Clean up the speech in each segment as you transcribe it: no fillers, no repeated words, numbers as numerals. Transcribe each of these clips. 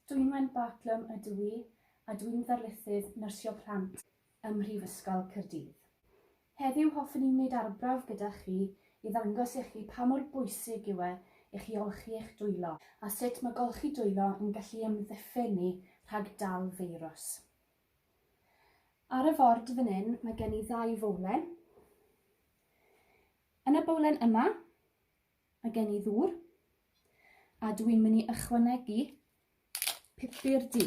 Dwynwen Bartlem ydw i a dwi'n ddarlithydd nyrsio plant ym Mhrifysgol Caerdydd. Heddiw hoffwn i wneud arbrawf gyda chi i ddangos i chi pa mor bwysig yw e i chi olchi eich dwylo a sut mae golchi dwylo yn gallu amddiffyn ni rhag dal feirws. Ar y ford fan hyn mae gen i ddau fowlen. Yn y bowlen yma Mae gen i ddŵr a dwi'n mynd i ychwanegu pupur du.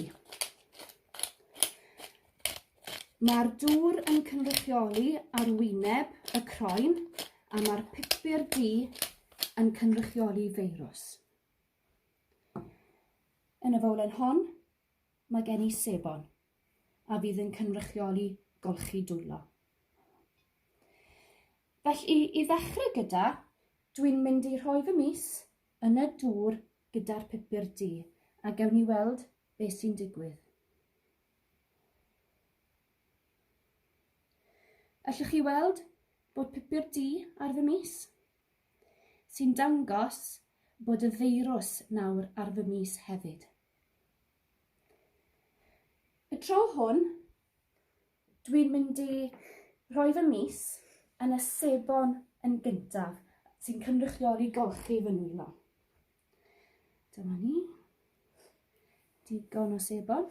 Mae'r dŵr yn cynrychioli arwyneb y croen a mae'r pupur du yn cynrychioli feirws. Yn y fowlen hon, mae gen i sebon a fydd yn cynrychioli golchi dwylo. Felly, i ddechrau gyda, dwi'n mynd i rhoi fy mys yn y dŵr gyda'r pupur du a gewn ni weld beth sy'n digwydd. Allwch chi weld bod pupur du ar fy mys? Sy'n dangos bod y feirws nawr ar fy mys hefyd. Y tro hwn, Dwi'n mynd i rhoi fy mys yn y sebon yn gyntaf, sy'n cynrychioli golchi fy nwylo. Dyma ni. Digon o sebon.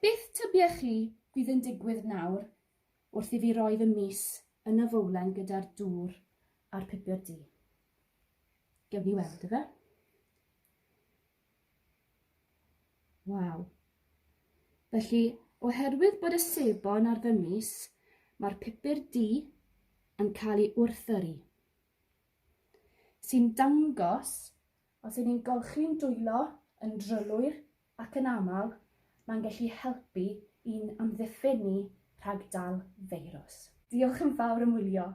Beth tybiech chi fydd yn digwydd nawr wrth i fi roi fy mys yn y fowlen gyda'r dŵr a'r pupur du? Gewn ni weld, efe? Waw. Felly, oherwydd bod y sebon ar fy mys, mae'r pupur du yn cael ei wrthyrru. Sy'n dangos, os y'n ni'n golchi'n dwylo yn drylwyr ac yn aml, mae'n gallu helpu i'n amddiffyn ni rhag dal feirws. Diolch yn fawr am wylio.